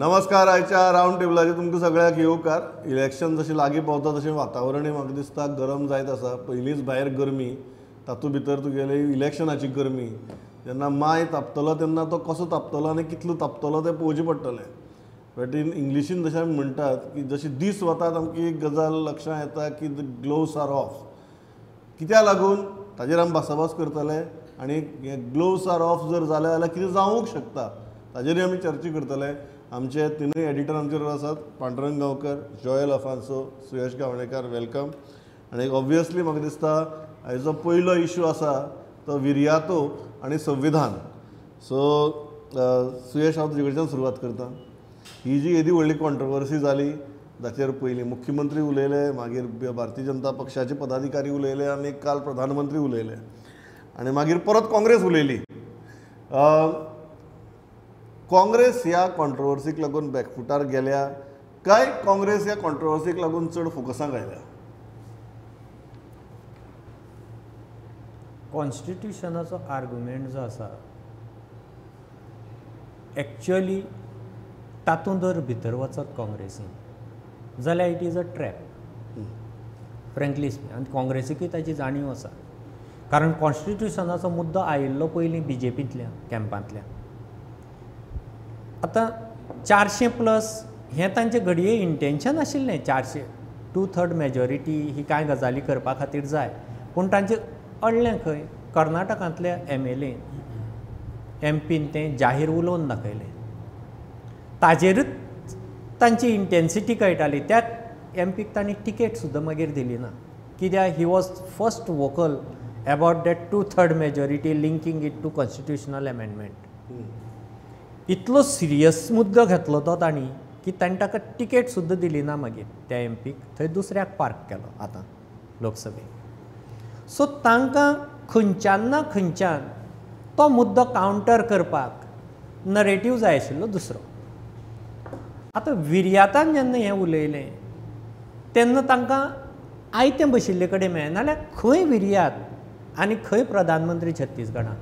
नमस्कार. आयच्या रावंड टेबलाचेर तुमकां सगळ्यांक येवकार. इलेक्शन जशें लागीं पावता तशें वातावरणूय म्हाका दिसता गरम जायत आसा. पयलींच भायर गरमी, तातूंत भितर तुगेली इलेक्शनाची गरमी. जेन्ना माय तापतलो तेन्ना तो कसो तापतलो आनी कितलो तापतलो तें पळोवचें पडटलें. बट इन इंग्लिशीन जशें आमी म्हणटात की जशें दीस वतात आमची एक गजाल लक्षांत येता की the gloves are of. कित्याक लागून ताजेर आमी भासाभास करतले आनी ग्लोव्स are of जर जालें जाल्यार कितें जावंक शकता ताजेरूय आमी चर्चा करतले. आमचे तिनूय एडिटर आमचे बरोबर आसात, पांडुरंग गांवकर, जॉयल अफान्सो, सुयश गावणेकर. Welcome. आनी ऑब्वियसली म्हाका दिसता हाजो पयलो इशू आसा तो विर्यातो आनी संविधान. सो सुयश, हांव तुजे कडच्यान सुरवात करता. ही जी येदी व्हडली कॉन्ट्रोवर्सी जाली जाचेर पयलीं मुख्यमंत्री उलयले, मागीर भारतीय जनता पक्षाचे पदाधिकारी उलयले आनी काल प्रधानमंत्री उलयले आनी मागीर परत काँग्रेस उलयली. काँग्रेस ह्या कॉन्ट्रोवर्सीक लागून बॅकफुटार गेल्या काय काँग्रेस ह्या कॉन्ट्रोवर्सीक लागून चड फोकसाक आयल्या? कॉन्स्टिट्युशनाचो आर्ग्युमेंट जो आसा एक्च्युअली तातूंत जर भितर वचत काँग्रेसीन जाल्यार it is a trap, frankly. आनी काँग्रेसीकूय ताची जाणीव आसा, कारण कॉन्स्टिट्युशनाचो मुद्दो आयिल्लो पयलीं बी जे पींतल्यान, कॅम्पांतल्यान. आतां 400 प्लस हें तांचें घडये इंटेन्शन आशिल्लें. 400 2/3 मेजॉरिटी ही कांय गजाली करपा खातीर जाय, पूण तांचें अडलें खंय? कर्नाटकांतल्या एम एल एन, एम पीन तें जाहीर उलोवन दाखयलें. ताजेरूच तांची इंटेन्सिटी कळटाली. त्या एम पीक तांणी टिकेट सुद्दां मागीर दिली ना, कित्याक he was first vocal about that 2/3 majority linking it to constitutional amendment. इतलो सिरियस मुद्दो घेतलो तो तांणी की तांणी ताका टिकेट सुद्दां दिली ना मागीर त्या एम पीक. थंय दुसऱ्याक पार्क केलो आतां लोकसभेक. सो तांकां खंयच्यान ना खंयच्यान तो मुद्दो कावंटर करपाक नरेटीव जाय आशिल्लो दुसरो. आतां विर्यातान जेन्ना हें उलयलें तेन्ना तांकां आयतें बशिल्ले कडेन मेळ्ळें. नाल्यार खंय विर्यात आनी खंय प्रधानमंत्री छत्तीसगडान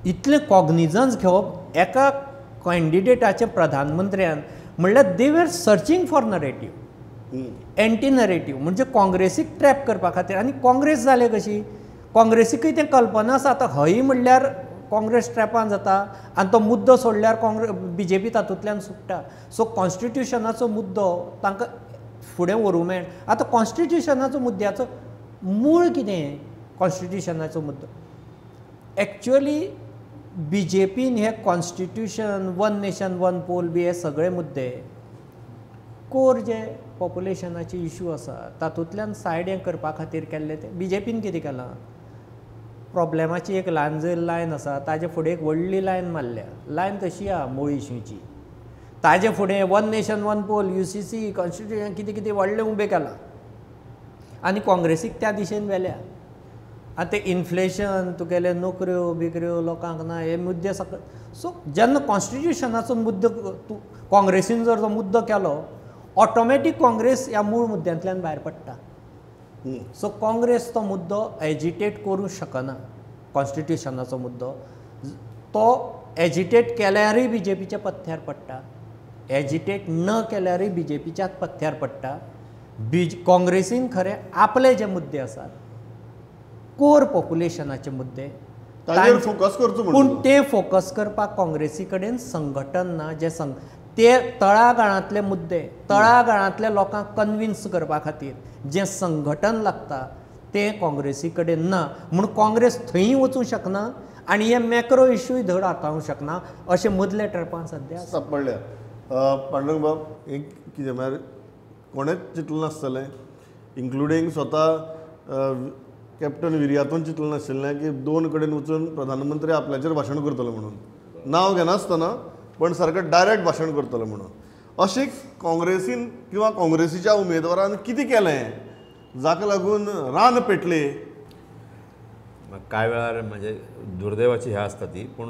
इतलें कॉग्निजन्स घेवप एका कॅन्डिडेटाचे प्रधानमंत्र्यान म्हणल्यार they were searching for narrative, anti narrative, म्हणजे काँग्रेसीक ट्रॅप करपा खातीर. आनी काँग्रेस जालें कशी, काँग्रेसीकूय तें कल्पना आसा आतां हय म्हणल्यार काँग्रेस ट्रॅपान जाता आनी तो मुद्दो सोडल्यार काँग्रेस बी जे पी तातूंतल्यान सुट्टा. सो कॉन्स्टिट्युशनाचो मुद्दो तांकां फुडें व्हरूंक मेळना. आतां कॉन्स्टिट्युशनाचो मुद्द्याचो मूळ कितें? कॉन्स्टिट्युशनाचो मुद्दो एक्च्युअली बी जे पीन हे constitution, one nation one poll बी हे सगळे मुद्दे कोर जे पॉप्युलेशनाचे इशू आसा तातूंतल्यान सायड हें करपा खातीर केल्ले. ते बी जे पीन कितें केलां, प्रॉब्लेमाची एक ल्हान जर लायन आसा ताजे फुडें एक व्हडली लायन मारल्या. लायन तशी आहा मूळ इशूची, ताजे फुडें one nation one poll, U C C, constitution कितें कितें व्हडलें उबें केलां आनी काँग्रेसीक त्या दिशेन व्हेल्या. आतां तें इन्फ्लेशन, तुगेले नोकऱ्यो बिकऱ्यो लोकांक ना, हे मुद्दे सगळे. सो जेन्ना कॉन्स्टिट्युशनाचो मुद्दो तूं काँग्रेसीन जर तो मुद्दो केलो ऑटोमॅटीक काँग्रेस ह्या मूळ मुद्द्यांतल्यान भायर पडटा. सो काँग्रेस तो मुद्दो एजिटेट करूंक शकना. कॉन्स्टिट्युशनाचो मुद्दो तो एजिटेट केल्यारूय बी जे पीच्या पथ्यार पडटा, एजिटेट न केल्यारूय बी जे पीच्याच पथ्यार पडटा. काँग्रेसीन खरें आपले जे मुद्दे आसात कोर पॉप्युलेशनाचे मुद्दे ताजेर फोकस करचो, पूण ते फोकस करपाक काँग्रेसी कडेन संघटन ना. जे ते तळागाळांतले मुद्दे तळागाळांतल्या लोकांक कन्विन्स करपा खातीर जें संघटन लागता तें काँग्रेसी कडेन ना, म्हूण काँग्रेस थंय वचूंक शकना आनी हे मॅक्रो इशूय धड हाताळूंक शकना अशें मदल्या ट्रॅपान सद्या सापडल्या. पांडुरंग बाब, एक कितें म्हळ्यार कोणेंच चिंतलें नासतलें, इन्क्लुडींग स्वता कॅप्टन विर्यातून चिंतलें नाशिल्लें की दोन कडेन वचून प्रधानमंत्री आपल्याचेर भाशण करतलो म्हणून, नांव घेनासतना पण सारकें डायरेक्ट भाशण करतलो म्हणून. अशें काँग्रेसीन किंवा काँग्रेसीच्या उमेदवारान कितें केलें जाका लागून रान पेटलें? कांय वेळार म्हणजे दुर्दैवाची ह्या आसता ती, पूण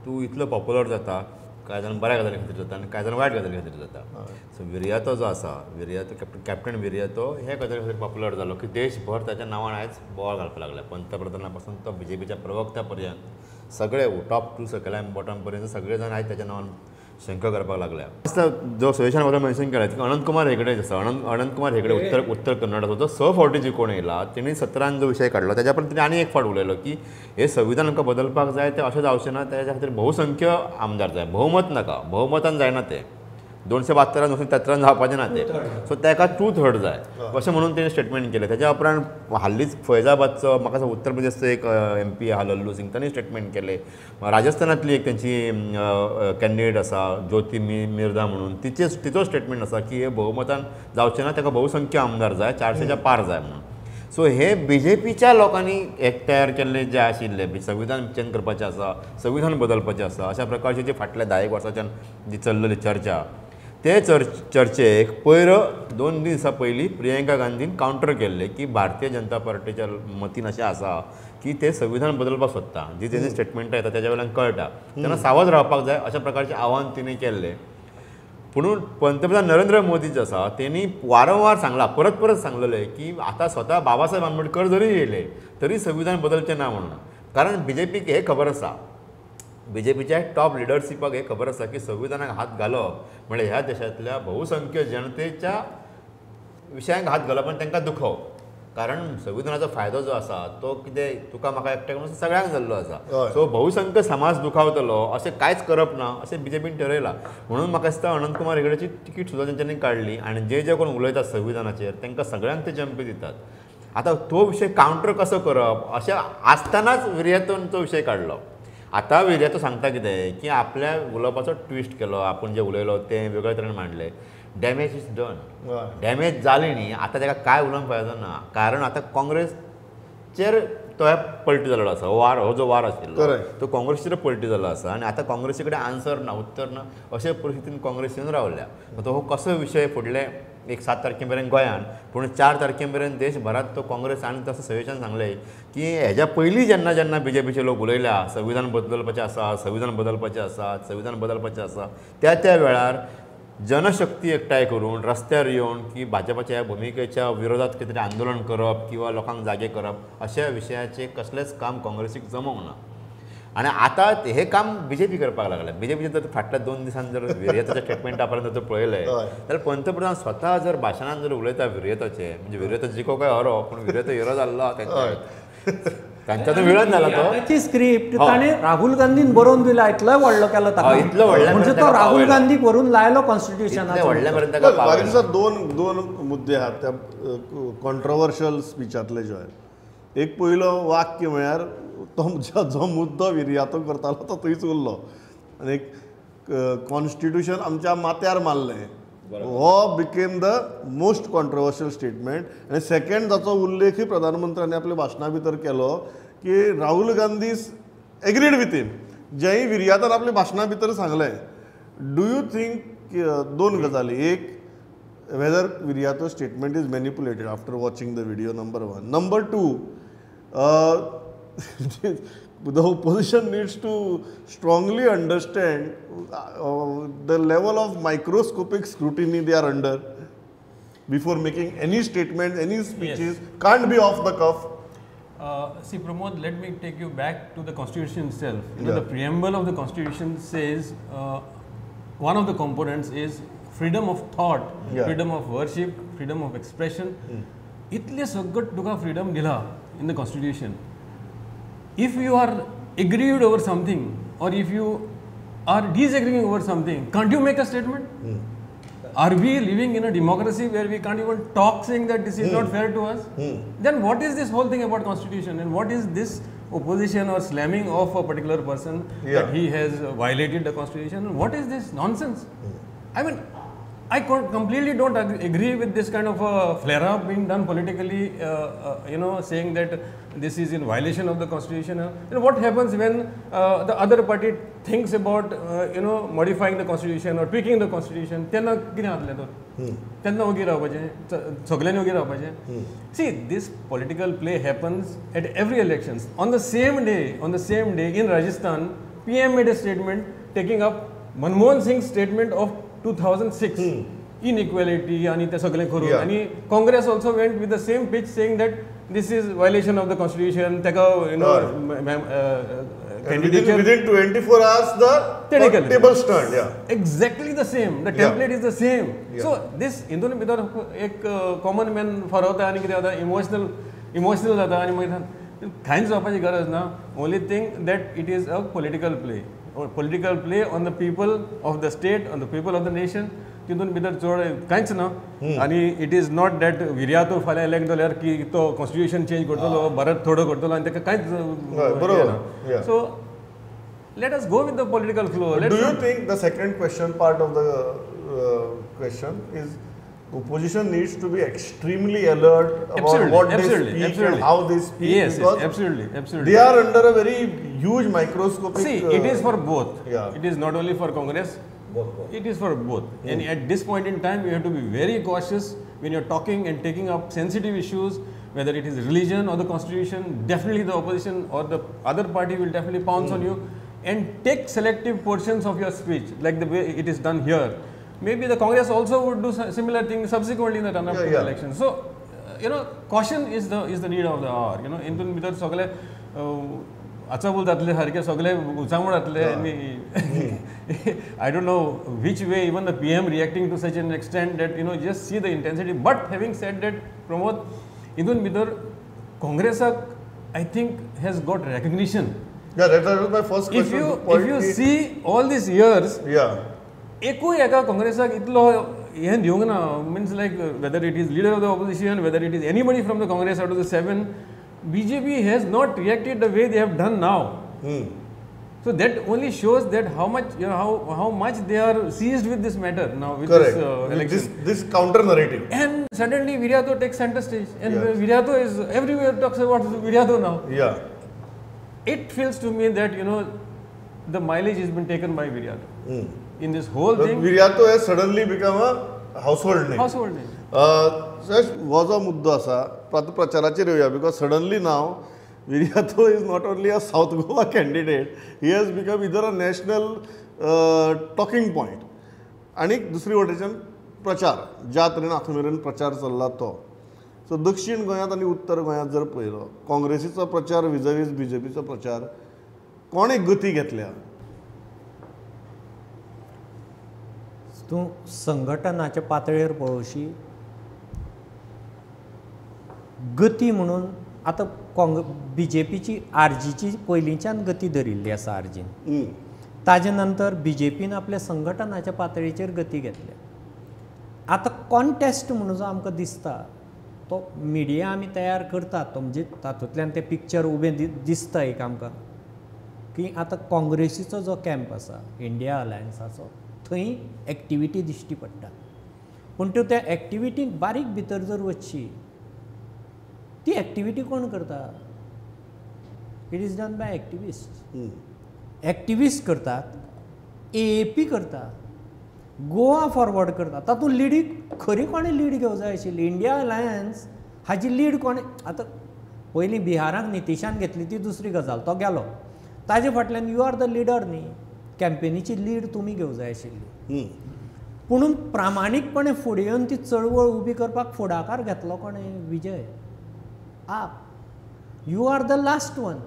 तूं इतलो पॉप्युलर जाता कांय जाण बऱ्या गजाली खातीर जाता आनी कांय जाण वायट गजाली खातीर जाता. सो विर्यातो जो आसा, विर्यातो कॅप्टन विर्यातो हे गजाली खातीर पॉप्युलर जालो की देशभर ताच्या नांवान आयज बोवाळ घालपाक लागला. पंतप्रधाना पासून तो बी जे पीच्या प्रवक्त्या पर्यंत सगळे टॉप टू सकयल्यान बॉटम पर्यंत सगळे जाण आयज ताच्या नांवान शंका करपाक लागल्या. जो सजेशन वगैरे मेन्शन केला अनंत कुमार हेगडे आसा, अनंत कुमार हेगडे उत्तर कर्नाटकाचो 6 फावटी जिखून येयला. तेणी 17 जो विशय काडलो त्याच्या उपरांत तेणी आनी एक फावट उलयलो की हे संविधान आमकां बदलपाक जाय, तें अशें जावचें ना, त्याच्या खातीर बहुसंख्य आमदार जाय, बहुमत नाका, बहुमतान जायना तें, 272 273 जावपाचें ना तें, सो ताका 2/3 जाय अशें म्हणून तेणें स्टेटमेंट केलें. त्याच्या उपरांत हालींच फैजाबादचो म्हाका दिसता उत्तर प्रदेशचो एक एम पी आहा लल्लू सिंग, तांणी स्टेटमेंट केलें. राजस्थानांतली एक तेंची कॅन्डिडेट आसा ज्योती मिर्धा म्हणून, तिचो स्टेटमेंट आसा की हे बहुमतान जावचें ना, ताका बहुसंख्य आमदार जाय, 400च्या पार जाय म्हणून. सो हे बीजेपीच्या लोकांनी एक तयार केल्ले जे आशिल्ले संविधान चेंज करपाचें आसा, संविधान बदलपाचें आसा, अशा प्रकारची जी फाटल्या 10 वर्सांच्यान जी चल्लेली चर्चा, ते चर्चेक पयर 2 दिसां पयलीं प्रियंका गांधीन कावंटर केल्लें की भारतीय जनता पार्टीच्या मतीन अशें आसा की ते संविधान बदलपाक सोदता, जी तेजे स्टेटमेंटां येता तेज्या वयल्यान कळटा, तेन्ना सावध रावपाक जाय अशा प्रकारचें आव्हान तिणें केल्लें. पुणून पंतप्रधान नरेंद्र मोदी जे आसा तेणी वारंवार सांगलां, परत परत सांगलेलें की आतां स्वता बाबासाहेब आंबेडकर जरी येयले तरी संविधान बदलचें ना म्हणून. कारण बीजेपीक हें खबर आसा, बीजेपीच्या टॉप लिडरशिपाक हें खबर आसा की संविधानाक हात घालप म्हळ्यार ह्या देशांतल्या बहुसंख्य जनतेच्या विशयांक हात घालप आनी तांकां दुखोवप. कारण संविधानाचो फायदो जो आसा तो कितें तुका म्हाका एकट्याक न्हू सगळ्यांक जाल्लो आसा. सो बहुसंख्य समाज दुखावतलो अशें कांयच करप ना अशें बीजेपीन ठरयलां. म्हणून म्हाका दिसता अनंत कुमार हेगडेची तिकीट सुद्दां तेंच्यांनी काडली आनी जे जे कोण उलयतात संविधानाचेर तांकां सगळ्यांक ते जंपी दितात. आतां तो विशय कावंटर कसो करप अशें आसतनाच विर्यातोन तो विशय काडलो. आतां विर्यातो सांगता कितें की आपल्या उलोवपाचो ट्विस्ट केलो, आपूण जें उलयलो तें वेगळे तरेन मांडलें. डॅमेज is done, damage जाली न्ही आतां ताका कांय उलोवंक फायदो ना. कारण आतां काँग्रेसचेर तो पलटी जाल्लो आसा, हो वार, हो जो वार आशिल्लो तो काँग्रेसचेर पलटी जाल्लो आसा आनी आतां काँग्रेसी कडेन आन्सर ना, उत्तर ना अशे परिस्थितीन काँग्रेस येवन रावल्या. आतां हो कसो विशय फुडले एक 7 तारखे मेरेन गोंयान, पूण 4 तारखे मेरेन देशभरात तो काँग्रेस आनी तसो सजेशन सांगलें की हेज्या पयलीं जेन्ना जेन्ना बीजेपीचे लोक उलयल्या संविधान बदलपाचें आसा, संविधान बदलपाचें आसा, संविधान बदलपाचें आसा, त्या त्या वेळार जनशक्ती एकठांय करून रस्त्यार येवन की भाजपाच्या ह्या भुमिकेच्या विरोधात कितें तरी आंदोलन करप किंवा लोकांक जागे करप अशा विशयाचें कसलेंच काम काँग्रेसीक जमोंक ना. आनी आतां हें काम बीजेपी करपाक लागलें. बीजेपीचें जर फाटल्या 2 दिसान जर विर्यताच्या स्टेटमेंटा पर्यंत जर पळयलें जाल्यार पंतप्रधान स्वता जर भाशणान जर उलयता विर्यताचें, म्हणजे विर्यता जिको काय हरो, पूण विर्यता हिरो जाल्लो तांच्या तो विरोध जाला तो स्क्रिप्ट ताणें राहुल गांधीन बरोवन दिला, इतलो व्हडलो केलो ताका, इतलो व्हडलो म्हणजे तो राहुल गांधीक व्हरून लायलो कॉन्स्टिट्युशनाचो. व्हडल्या मेरेन ताका पावयलो. दोन मुद्दे आहात त्या कॉन्ट्रोवर्शियल स्पिचांतले जे आहात. एक पयलो वाक्य म्हळ्यार तो जो मुद्दो विर्यातो करतालो तो थंयच उरलो आनी एक कॉन्स्टिट्युशन आमच्या माथ्यार मारलें हो became the most controversial statement. आनी सेकंड जाचो उल्लेखूय प्रधानमंत्र्यांनी आपल्या भाशणा भितर केलो की Rahul Gandhi agreed with him, जेंय विर्यातान आपल्या भाशणा भितर सांगलें. Do you think दोन गजाली, एक whether Viriato statement is manipulated after watching the video, number 1. Number 2, the opposition needs to strongly understand the level of microscopic scrutiny they are under before making any statement, any speeches. Yes. Can't be off the cuff. See, Pramod, let me take you back to the Constitution itself. You know, the preamble of the Constitution says one of the components is freedom of thought, freedom of worship, freedom of expression. Itle saggat tuka freedom dila in the Constitution. If you are aggrieved over something or if you are disagreeing over something, can't you make a statement? Are we living in a democracy where we can't even talk saying that this is not fair to us? Then what is this whole thing about Constitution, and what is this opposition or slamming of a particular person that he has violated the Constitution? What is this nonsense? I mean, I completely don't agree with this kind of a flare-up being done politically, you know, saying that this is in violation of the Constitution. And what happens when the other party thinks about, you know, modifying the Constitution or tweaking the Constitution? Tenna kide जातलें तर? तेन्ना ओगी रावपाचें, सगल्यांनी ओगी रावपाचें. See, this political play happens at every elections. On the same day, in Rajasthan, PM made a statement taking up Manmohan Singh's statement of 2006 inequality आणि ते सगळें करून, आणि Congress also went with the same pitch saying that this is violation of the constitution, ताका you know Candidature within 24 hours the tables turned. Exactly the same, the template is the same. So this हितून भितर एक common man फरवता आनी कितें जाता, emotional जाता आनी मागीर कांयच जावपाची गरज ना. Only thing that it is a political play, political play on the people of the state, on the people of the nation. तितून भितर चड कांयच ना. आनी it is not that Viriato फाल्यां इलेक्ट जाल्यार की तो कॉन्स्टिट्युशन चेंज करतलो, भारत थोडो करतलो आनी ताका कांयच बरोबर. So let us go with the political flow. Do you think the second question part of the question is opposition needs to be extremely alert about what they speak and how they speak? Yes, yes, absolutely, absolutely. They are under a very huge microscopic. See, it is for both. It is not only for Congress. It is for both. And at this point in time, you have to be very cautious when you are talking and taking up sensitive issues, whether it is religion or the constitution. Definitely the opposition or the other party will definitely pounce on you and take selective portions of your speech, like the way it is done here. Maybe the Congress also would do similar thing subsequently in the run-up to the election. So, you know, caution is the need of the hour. You know, intun bhitar sagle आचाबूल जातले सारके सगळे उचामूळ जातले आनी I don't know which way even the PM reacting to such an extent that you know just see the intensity. But having said that, Pramod, हितून भितर काँग्रेसाक I think has got recognition. Yeah, that was my first question. If you see all these years, एकूय एका काँग्रेसाक इतलो हें दिवंक ना. Means like whether it is leader of the opposition, whether it is anybody from the Congress out of the 7, BJP has not reacted the way they have done now. So that only shows that how much, you know, how much they are seized with this matter now, with this election. This counter narrative. And suddenly Viriato takes center stage, and Viriato is everywhere, talks about Viriato now. Yeah. It feels to me that, you know, the mileage has been taken by Viriato. In this whole thing. Viriato has suddenly become a household name. Household name. हो जो मुद्दो आसा आतां प्रचाराचेर येवया, because suddenly now Viriato is not only a South Goa candidate, he has become either a national talking point. आनी दुसरी वटेच्यान प्रचार ज्या तरेन आतां मेरेन प्रचार चल्ला तो. सो दक्षिण गोंयांत आनी उत्तर गोंयांत जर पळयलो काँग्रेसीचो प्रचार विजवीज बीजेपीचो प्रचार, कोणें गती घेतल्या? तूं संघटनाच्या पातळेर पळोवशी गती म्हणून आतां बीजेपीची आरजीची पयलींच्यान गती धरिल्ली आसा आरजीन, ताजे नंतर बीजेपीन आपल्या संघटनाच्या पातळेचेर गती घेतल्या. आतां कॉन्टेस्ट म्हणून जो आमकां दिसता तो मिडिया आमी तयार करतात, तो म्हणजे तातूंतल्यान तें पिक्चर उबें दिसता एक आमकां की आतां काँग्रेसीचो जो कॅम्प आसा इंडिया अलायन्साचो थंय एक्टिविटी दिश्टी पडटा. पूण त्यो त्या एक्टिविटीक बारीक भितर जर वचशी, ती एक्टिविटी कोण करता? It is done by activist. Activist करतात, एएपी करता, गोवा फॉरवर्ड करता. तातूंत लिडी खरी कोणें लीड घेवंक जाय आशिल्ली? इंडिया अलायन्स हाजी लीड कोणें? आतां पयलीं बिहाराक नितीशान घेतली ती दुसरी गजाल, तो गेलो, ताजे फाटल्यान you are the leader न्ही, कॅम्पेनीची लीड तुमी घेवंक जाय आशिल्ली. पुणून प्रामाणीकपणे फुडें येवन ती चळवळ उबी करपाक फुडाकार घेतलो कोणें? विजय. आप you are the last one.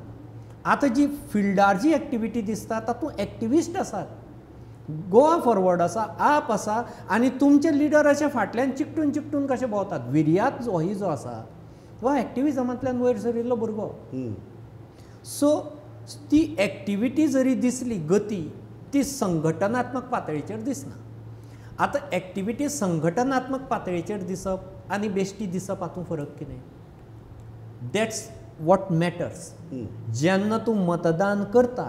आतां जी फिल्डार जी एक्टिविटी दिसता तातूंत एक्टिविस्ट आसात, गोवा फॉरवर्ड आसा, आप आसा, आनी तुमचे लिडर अशे फाटल्यान चिकटून चिकटून कशे भोंवतात. विर्यात जो ही जो आसा हो एक्टिविजमांतल्यान वयर सरिल्लो भुरगो. सो ती एक्टिविटी जरी दिसली गती, ती संघटनात्मक पातळीचेर दिसना. आतां एक्टिविटी संघटनात्मक पातळीचेर दिसप आनी बेश्टी दिसप हातूंत फरक कितें? That's what matters. जेन्ना तूं मतदान करता,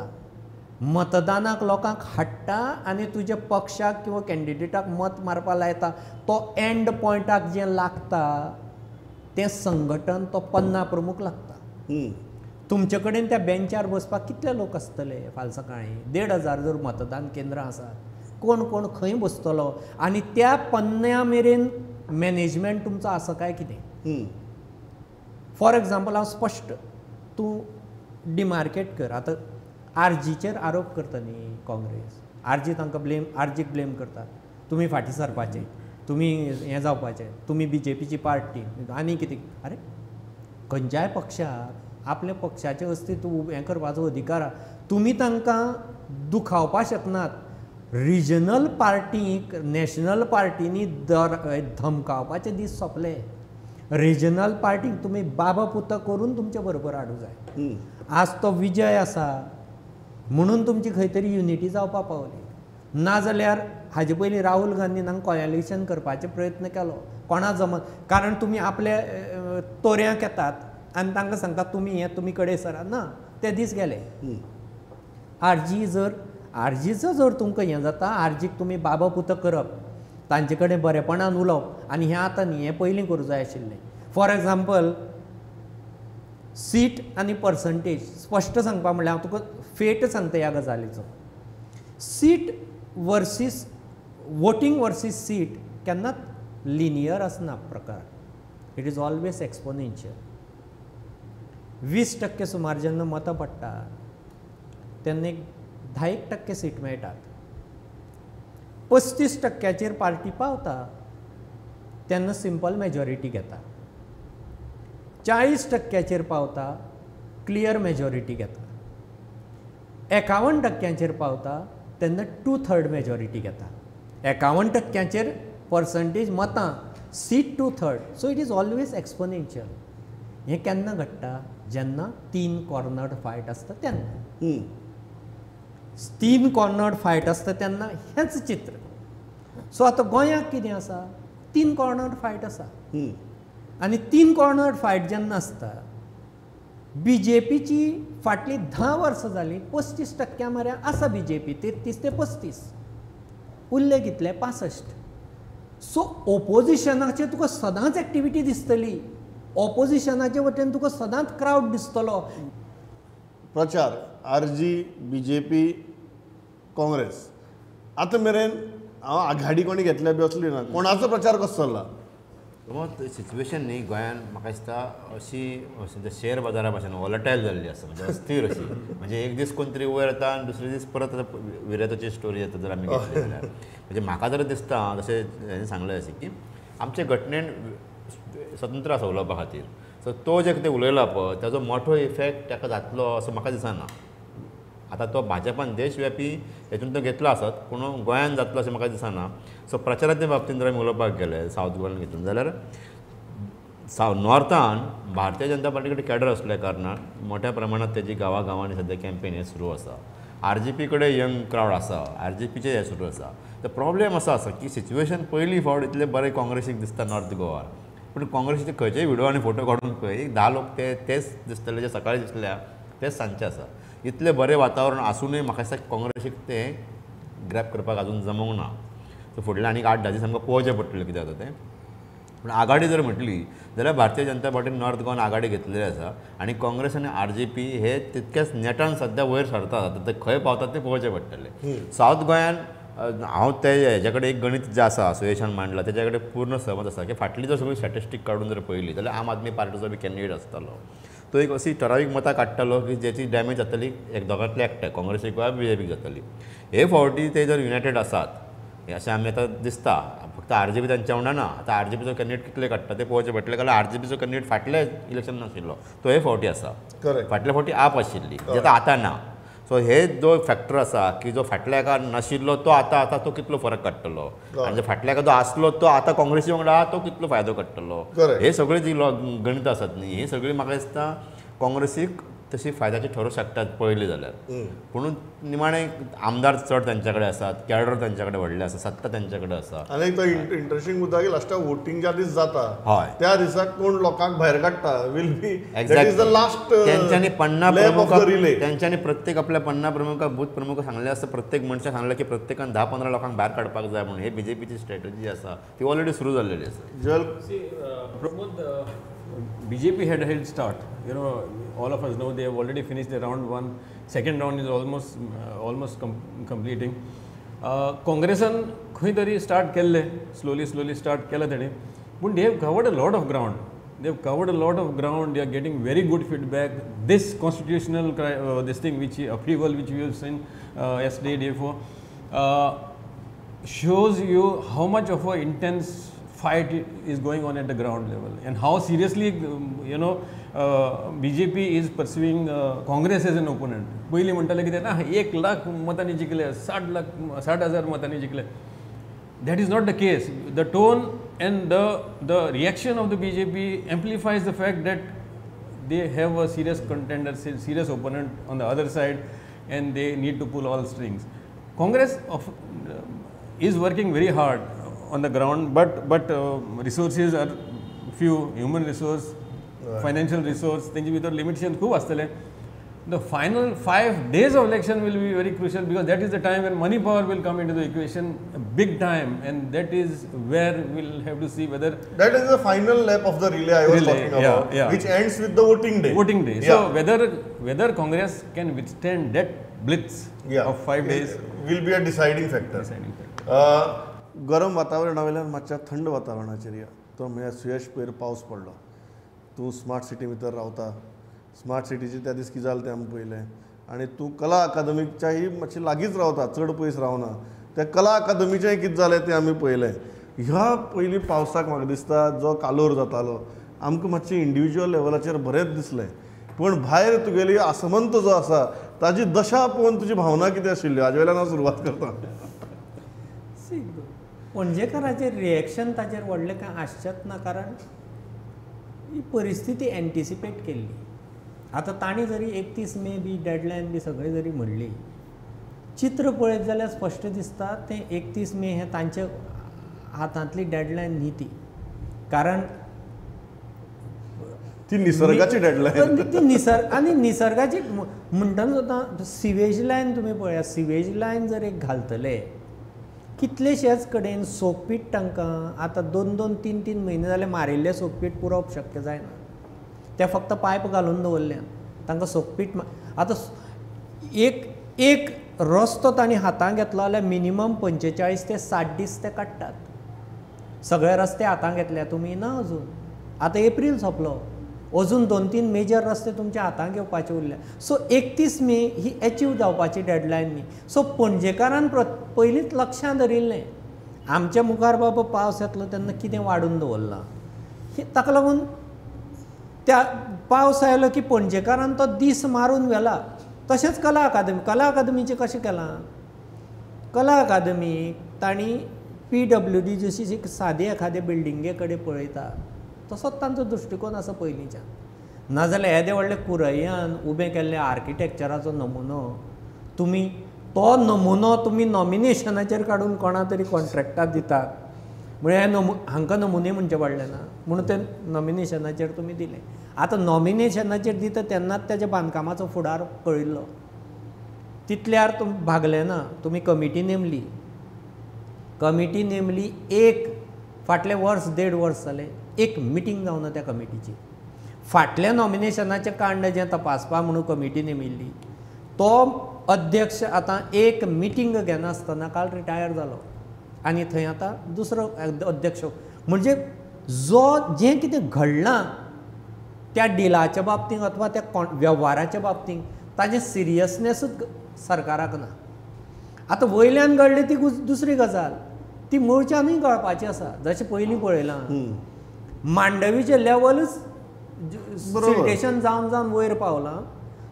मतदानाक लोकांक हाडटा आनी तुज्या पक्षाक किंवा कॅन्डिडेटाक मत मारपा लायता, तो एंड पॉयंटाक जें लागता तें संघटन, तो पन्ना प्रमुख लागता. तुमचे कडेन त्या बेंचार बसपाक कितले लोक आसतले फाल्यां सकाळीं? 1500 जर मतदान केंद्रां आसात, कोण कोण खंय बसतलो आनी त्या पन्न्या मेरेन मॅनेजमेंट तुमचो आसा काय कितें? फॉर एग्जाम्पल, हांव स्पश्ट तूं डिमार्केट कर. आतां आरजीचेर आरोप करता न्ही काँग्रेस, आरजी तांकां ब्लेम, आरजीक ब्लेम करतात, तुमी फाटीं सरपाचें, तुमी हें जावपाचें, तुमी बीजेपीची पार्टी आनी कितें. अरे खंयच्याय पक्षाक आपल्या पक्षाचें अस्तित्व हें करपाचो अधिकार आहा. तुमी तांकां दुखावपाक शकनात. रिजनल पार्टीक नॅशनल पार्टींनी धमकावपाचे दीस सोंपले. रिजनल पार्टीक तुमी बाबा पुता करून तुमचे बरोबर हाडूंक जाय. आज तो विजय आसा म्हणून तुमची खंय तरी युनिटी जावपाक पावली. नाजाल्यार हाजे पयलीं राहुल गांधीन हांगा कोएलिशन करपाचे प्रयत्न केलो, कोणा जमन, कारण तुमी आपल्या तोऱ्यांक येतात आनी तांकां सांगतात तुमी हें तुमी कडेन सरा ना, ते दीस गेले. आरजी जर आरजीचो जर तुमकां हें जाता, आरजीक तुमी बाबा पुता करप, तांचे कडेन बरेपणान उलोवप, आनी हें आतां न्ही, हें पयलीं करूं जाय आशिल्लें. फॉर एग्जाम्पल सीट आनी पर्संटेज स्पश्ट सांगपा म्हणल्यार हांव तुका फेट सांगता ह्या गजालीचो. Seat versus voting versus seat केन्नाच लिनियर आसना प्रकार, it is always exponential. 20% सुमार जेन्ना मतां पडटा तेन्ना एक 10% सीट मेळटात. 35% पार्टी पावता तेन्ना सिंपल मेजॉरिटी घेता. 40% पावता क्लियर मेजॉरिटी घेता. 51% पावता तेन्ना 2/3 मेजॉरिटी घेता. 51% पर्संटेज मतां, seat 2/3. So it is always exponential. हें केन्ना घडटा? जेन्ना 3 कॉर्नर्ड फायट आसता तेन्ना. 3 कॉर्नर्ड फायट आसता तेन्ना हेंच चित्र. सो आतां गोंयांत कितें आसा? 3 कॉर्नर्ड फायट आसा. आनी 3 कॉर्नर्ड फायट जेन्ना आसता, बी जे पीची फाटलीं 10 वर्सां जालीं 35% मऱ्या आसा बी जे पी, 33 ते 35, उरले कितले? 65. सो ओपोजिशनाचेर तुका सदांच एक्टिविटी दिसतली, ओपोजिशनाचे वटेन तुका सदांच क्रावड दिसतलो. प्रचार आरजी, बी जे पी, काँग्रेस आतां मेरेन हांव आघाडी कोणी घेतल्या बी असली ना, कोणाचो प्रचार कसो चल्ला? सिच्युएशन न्ही गोंयान म्हाका दिसता अशी शेअर बाजारा भाशेन वॉलटायल जाल्ली आसा, म्हणजे अस्थिर अशी. म्हणजे एक दीस कोण तरी वयर येता आनी दुसरे दीस परत विरेताची स्टोरी येता. जर आमी घेतली जाल्यार म्हणजे म्हाका जर दिसता जशें हें सांगलें अशें की आमचे घटनेन स्वतंत्र आसा उलोवपा खातीर, सो तो जे कितें उलयला पळय ताजो मोठो इफेक्ट ताका जातलो असो म्हाका दिसना. आतां तो भाजपान देशव्यापी हेतून तो घेतलो आसत, पूण गोंयान जातलो अशें म्हाका दिसना. सो प्रचाराच्या बाबतींत जर आमी उलोवपाक गेले सावथ गोवान घेतून जाल्यार नॉर्थान भारतीय जनता पार्टी कडेन कॅडर आसल्या कारणान मोठ्या प्रमाणांत तेजी गांवा गांवांनी सद्या कॅम्पेन हें सुरू आसा. आर जी पी कडेन यंग क्रावड आसा, आर जी पीचें हें सुरू आसा. तर प्रॉब्लेम असो आसा की सिच्युएशन पयली फावट इतलें बरें काँग्रेसीक दिसता नॉर्थ गोवा, पूण काँग्रेसीचे खंयचेय व्हिडियो आनी फोटो काडून पळय एक 10 लोक ते तेच दिसतले जे सकाळी दिसल्या तेच सांजचे आसा. इतलें बरें वातावरण आसुनूय म्हाका दिसता काँग्रेसीक तें ग्रॅप करपाक अजून जमूंक ना. सो फुडले आनीक 8-10 दीस आमकां पळोवचें पडटलें कितें जाता तें. पूण आघाडी जर म्हटली जाल्यार भारतीय जनता पार्टीन नॉर्थ गोवान आघाडी घेतलेली आसा आनी काँग्रेस आनी आर जी पी हे तितकेच नेटान सद्या वयर सरतात. आतां ते खंय पावतात तें पळोवचें पडटलें. सावथ गोंयान हांव ते हेजे कडेन एक गणीत जें आसा असोसिएशन मांडलां तेज्या कडेन पूर्ण सहमत आसा की फाटली जर सगळी स्टॅटिस्टीक काडून जर पळयली जाल्यार आम आदमी पार्टीचो बी कॅन्डिडेट आसतालो तो एक अशी ठरावीक मतां काडटालो की जेची डॅमेज जातली एक दोगांतले एकट्या काँग्रेसीक वा बी जे पीक जातली. हे फावटी ते जर युनायटेड आसात अशें आमी आतां दिसता. फक्त आर जे पी तांच्या वांगडा ना, आतां आर जे पीचो कॅन्डिडेट कितले काडटा ते पळोवचें पडटलें, कारण आर जे पीचो कॅन्डिडेट फाटले इलेक्शन नाशिल्लो तो हे फावटी आसा. फाटले फावटी आप आशिल्ली जी आतां आतां ना. सो हे जो फॅक्टर आसा की जो फाटल्या एका नाशिल्लो तो आतां आतां तो कितलो फरक काडटलो आनी जो फाटल्या एका जो आसलो तो आतां काँग्रेसी वांगडा आहा तो कितलो फायदो काडटलो, हे सगळे जी गणितां आसात न्ही हे सगळी म्हाका दिसता काँग्रेसीक तशी फायद्याची ठरूंक शकतात पळयली जाल्यार. पूण निमाणें आमदार चड तांच्या कडेन आसात, कॅडर तांच्या कडेन व्हडले आसा, सत्ता तांच्या कडेन आसा. आनी एक तो इंट्रस्टींग मुद्दा की लास्टाक वोटींग ज्या दीस जाता हय त्या दिसाक कोण लोकांक भायर काडटा will be that is the last. तेंच्यांनी 50 प्रमुख तेंच्यांनी प्रत्येक आपल्या 50 प्रमुखाक बूथ प्रमुख सांगलें आसता, प्रत्येक मनशाक सांगलें की प्रत्येकान 10-15 लोकांक भायर काडपाक जाय म्हणून. हे बीजेपीची स्ट्रॅटजी आसा ती ऑलरेडी सुरू जाल्लेली आसा. Pramod, BJP had a head start. You know, all of us know they have already finished the round 1. Second round is almost completing. Congressan खंय तरी start केल्ले, slowly start केला तेणे. But they have covered a lot of ground. They have covered a lot of ground. They are getting very good feedback. This constitutional this thing which approval which we have seen yesterday, day before, shows you how much of an intense fight is going on at the ground level and how seriously you know BJP is pursuing Congress as an opponent. पयलीं म्हणटाले कितें ना 1 लाख मतांनी जिखले, 60 लाख 60,000 मतांनी जिखले. That is not the case. The tone and the reaction of the BJP amplifies the fact that they have a serious contender, serious opponent on the other side, and they need to pull all strings. Congress is working very hard on the ground, but resources are few, human resource, right, financial resource, तेंचे भितर limitation खूब आसतलें. The final 5 days of election will be very crucial because that is the time when money power will come into the equation big time, and that is where we'll have to see whether... That is the final lap of the relay I was talking about, yeah, which ends with the voting day. Voting day. Yeah. So whether Congress can withstand that blitz, yeah, of 5 days will be a deciding factor. गरम वातावरणा वयल्यान मातशा थंड वातावरणाचेर या. तो म्हळ्यार सुयश पयर पावस पडलो, तूं स्मार्ट सिटी भितर रावता, स्मार्ट सिटीचे त्या दीस कितें जालें तें आमी पळयलें, आनी तूं कला अकादमीच्याय मातशें लागींच रावता, चड पयस रावना, त्या कला अकादमीचेंय कितें जालें तें आमी पळयलें. ह्या पयलीं पावसाक म्हाका दिसता जो कालोर जातालो आमकां मातशें इंडिविज्युअल लेवलाचेर बरेंच दिसलें, पूण भायर तुगेली आसमंत जो आसा ताजी दशा पळोवन तुजी भावना कितें आशिल्ली हाजे वयल्यान हांव सुरवात करता. पणजेकाराचें रिएक्शन ताचेर व्हडलें कांय आसचेंच ना, कारण ही परिस्थिती एन्टिसिपेट केल्ली. आतां तांणी जरी 31 मे बी डेडलायन बी सगळें जरी म्हणली, चित्र पळयत जाल्यार स्पश्ट दिसता तें 31 मे हें तांच्या हातांतली डेडलायन न्ही ती, कारण ती निसर्गाची डेडलायन, ती निसर्ग आनी निसर्गाची म्हणटना सुद्दां सिवेज लायन तुमी पळयात, सिवेज लायन जर एक घालतले कितलेशेच कडेन सोकपीट तांकां आतां 2 2 3 3 म्हयने जाले मारिल्लें सोकपीट पुरोवप शक्य जायना, ते फक्त पायप घालून दवरल्यान तांकां सोकपीट. आतां एक एक रस्तो तांणी हातांत घेतलो जाल्यार मिनिमम 45 ते 60 दीस ते काडटात. सगळे रस्ते हातांत घेतल्या तुमी ना अजून, आतां एप्रील सोंपलो, अजून 2 3 मेजर रस्ते तुमच्या हातांत घेवपाचे उरल्या. सो 31 मे ही एचीव जावपाची डेडलायन न्ही. सो पणजेकारान पयलींच लक्षांत धरिल्लें आमच्या मुखार बाबा पावस येतलो तेन्ना कितें वाडून दवरलां, ताका लागून त्या पावस आयलो की पणजेकारान तो दीस मारून व्हेला. तशेंच कला अकादमी, कला अकादमीचें कशें केलां, कला अकादमीक तांणी PWD जशी सादी एखादे बिल्डिंगे कडेन पळयता तसोच तांचो दृश्टिकोन आसा पयलींच्यान. नाजाल्यार येदे व्हडले कुरैयान उबें केल्ले आर्किटेक्चराचो नमुनो तुमी तो नमुनो तुमी नॉमिनेशनाचेर काडून कोणा तरी कॉन्ट्रॅक्टाक दितात, म्हळ्यार हांकां नमुने म्हणचें पडलें ना म्हणून ते नॉमिनेशनाचेर तुमी दिले. आतां नॉमिनेशनाचेर दिता तेन्नाच ताच्या बांदकामाचो फुडार कळिल्लो, तितल्यार तुम भागले ना, तुमी कमिटी नेमली, कमिटी नेमली एक फाटलें वर्स 1.5 वर्स जालें एक मिटींग जावना त्या कमिटीची. फाटल्या नॉमिनेशनाचें कांड जें तपासपा म्हणून कमिटी नेमिल्ली तो अध्यक्ष आतां एक मिटींग घेनासतना काल रिटायर जालो आनी थंय आतां दुसरो अध्यक्ष. म्हणजे जो जें कितें घडलां त्या डिलाच्या बाबतींत अथवा त्या वेव्हाराच्या बाबतींत ताजें सिरियसनेसूच सरकाराक ना. आतां वयल्यान घडली ती दुसरी गजाल, ती मुळच्यानूय कळपाची आसा. जशें पयलीं पळयलां मांडवीचें लेवलूच सिल्टेशन जावन जावन वयर पावलां.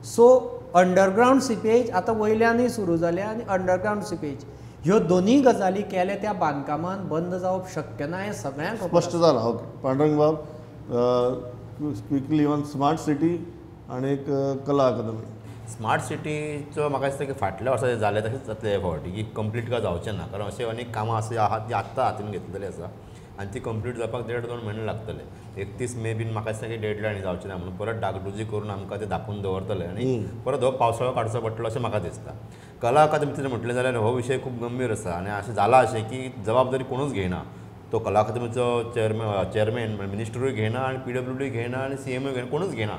सो अंडरग्रावंड सिपेज आतां वयल्यानूय सुरू जाल्या आनी अंडरग्रावंड सिपेज ह्यो दोनूय गजाली केल्या त्या बांदकामान बंद जावप शक्य ना हें सगळ्यांक स्पश्ट जालां. ओके पांडुरंग बाब, क्विकली ऑन स्मार्ट सिटी आनी एक कला अकादमी. स्मार्ट सिटीचो म्हाका दिसता की फाटल्या वर्सा जें जालें तशेंच जातलें हे फावटी, की कंप्लीट काय जावचें ना, कारण अशें अनेक कामां आसा आहात जी आत्तां हातीन घेतलेली आसा आनी ती कंप्लीट जावपाक 1.5 2 म्हयने लागतले. 31 मे बीन म्हाका दिसता की डेडलायन जावची ना म्हणून परत डागडुजी करून आमकां ते धापून दवरतले आनी परत हो पावसाळो काडचो पडटलो अशें म्हाका दिसता. कला अकादमीचें म्हटलें जाल्यार हो विशय खूब गंभीर आसा आनी अशें जालां अशें की जबाबदारी कोणूच घेयना, तो कला अकादमीचो चेअरमॅन मिनिस्टरूय घेयना आनी PWD घेयना आनी CMूय घेयना, कोणूच घेयना.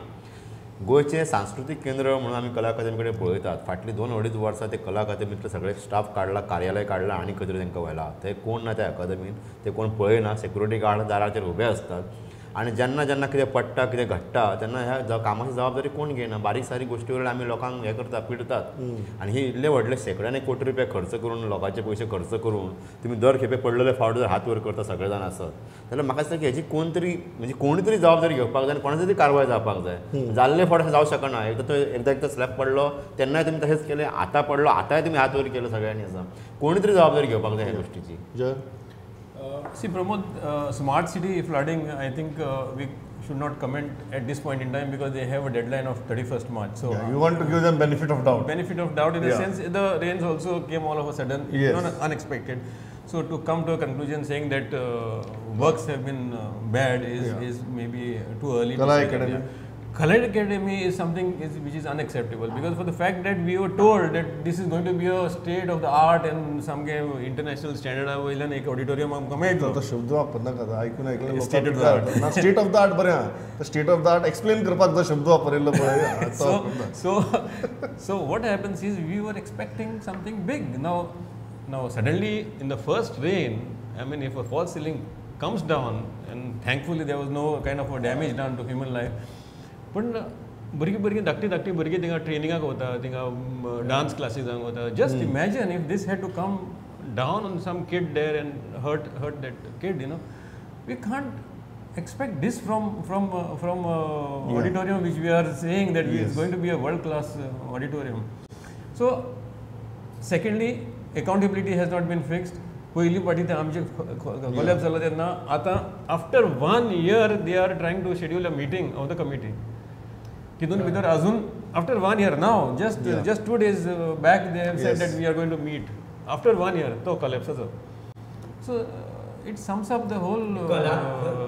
गोंयचें सांस्कृतीक केंद्र म्हणून आमी कला अकादमी कडेन पळयतात. फाटलीं 2-2.5 वर्सां ते कला अकादमींतले सगळे स्टाफ काडला, कार्यालय काडला आनी खंय तरी तांकां व्हेला, थंय कोण ना त्या अकादमीन, ते कोण पळयना, सेक्युरिटी गार्ड दाराचेर उबे आसतात आनी जेन्ना जेन्ना कितें पडटा कितें घडटा तेन्ना ह्या कामाची जबाबदारी कोण घेयना. बारीक सारीक गोश्टी वयल्यान आमी लोकांक हें करता, पिडतात. आनी ही इल्ले व्हडले शेंकड्यांनी कोटी रुपया खर्च करून, लोकांचे पयशे खर्च करून तुमी दर खेपे पडलेले फावट जर हात वर करता सगळे जाण आसत जाल्यार म्हाका दिसता की हेजी कोण तरी म्हणजे कोणी तरी जबाबदारी घेवपाक जाय आनी कोणाची तरी कारवाय जावपाक जाय. जाल्ले फावट अशें जावं शकना. एकदां तो एकदां एकदां स्लॅब पडलो तेन्नाय तुमी तशेंच केलें, आतां पडलो आतांय तुमी हात वर केलो सगळ्यांनी. आसा कोणी तरी जबाबदारी घेवपाक जाय ह्या गोश्टीची. See, Pramod, smart city flooding, I think we should not comment at this point in time because they have a deadline of 31st March. So yeah, you want to give them benefit of doubt. Benefit of doubt in the sense the rains also came all of a sudden, yes, not unexpected. So to come to a conclusion saying that works have been bad is maybe too early. Kala Academy. Kala Academy is something which is unacceptable because for the fact that we were told that this is going to be a state of the art and some kind of international standard वयल्यान एक auditorium आमकां मेळटलो. तो शब्द वापरनाका, आयकून आयकून state of the art. State of the art बरें आहा, state of the art explain करपाक जो शब्द वापरिल्लो पळय. So what happens is we were expecting something big. Now suddenly in the first rain, I mean if a false ceiling comes down, and thankfully there was no kind of a damage done to human life. पण भुरगीं भुरगीं धाकटी धाकटी भुरगीं थिंगा ट्रेनिंगाक वता, थिंगा dance क्लासीसांक वता. Just imagine if this had to come down on some kid there and hurt that kid, you know. We can't expect this from auditorium which we are saying that is going to be a world class auditorium. So secondly, accountability has not been fixed. पयली पाटी ते आमचे collapse जालो तेन्ना आतां after 1 year they are trying to schedule a meeting of the committee. तितून भितर अजून after 1 year now just 2 days back they have said that we are going to meet after 1 year तो कोलॅप्साचो. So it sums up the whole.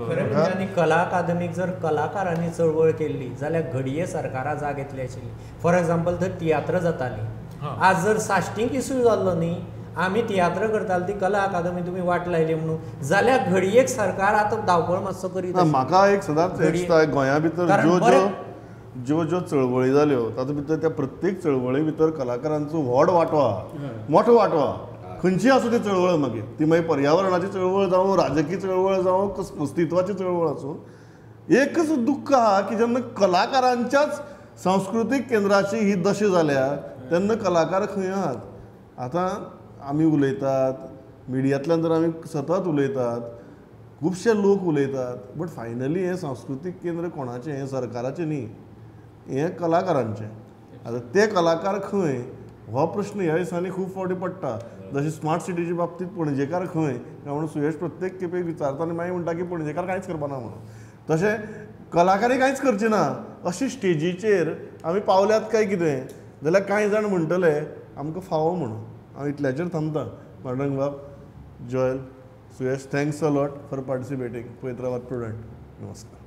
खरें म्हणजे आनी कला अकादमीक जर कलाकारांनी चळवळ केल्ली जाल्यार घडये सरकारां जाग येतली आशिल्ली. फॉर एग्जाम्पल थंय तियात्र जाताली, आज जर साश्टीक इशू जाल्लो न्ही, आमी तियात्र करताले ती कला अकादमी तुमी वाट लायली म्हणून, जाल्यार घडयेक सरकार आतां धांवपळ मातसो करीत. म्हाका एक सदांच दिसता गोंया भितर ज्यो ज्यो ज्यो ज्यो चळवळी जाल्यो तातूंत भितर त्या प्रत्येक चळवळी भितर कलाकारांचो व्हड वांटो आहा, मोठो वांटो आहा. खंयची आसूं ती चळवळ, मागीर ती मागीर पर्यावरणाची चळवळ जावं, राजकीय चळवळ जावं, अस्तित्वाची चळवळ आसूं, एकच दुख्ख आहा की जेन्ना कलाकारांच्याच सांस्कृतीक केंद्राची ही दशा जाल्या तेन्ना कलाकार खंय आहात. आतां आमी उलयतात मिडियांतल्यान, जर आमी सतत उलयतात, खुबशे लोक उलयतात, बट फायनली हें सांस्कृतीक केंद्र कोणाचें? हें सरकाराचें न्ही, हें कलाकारांचें. आतां ते कलाकार खंय हो प्रश्न ह्या दिसांनी खूब फावटी पडटा. जशें स्मार्ट सिटीच्या बाबतींत पणजेकार खंय काय म्हणून सुयश प्रत्येक खेपेक विचारता आनी मागीर म्हणटा की पणजेकार कांयच करपाना म्हणून, तशें कलाकारय कांयच करचे ना. अशी स्टेजीचेर आमी पावल्यात काय कितें जाल्यार कांय जाण म्हणटले आमकां फावो म्हणून. हांव इतल्याचेर थांबता. पांडुरंग बाब, Joel, Suyash, thanks a lot for participating. पळयत रावात प्रुडंट. नमस्कार.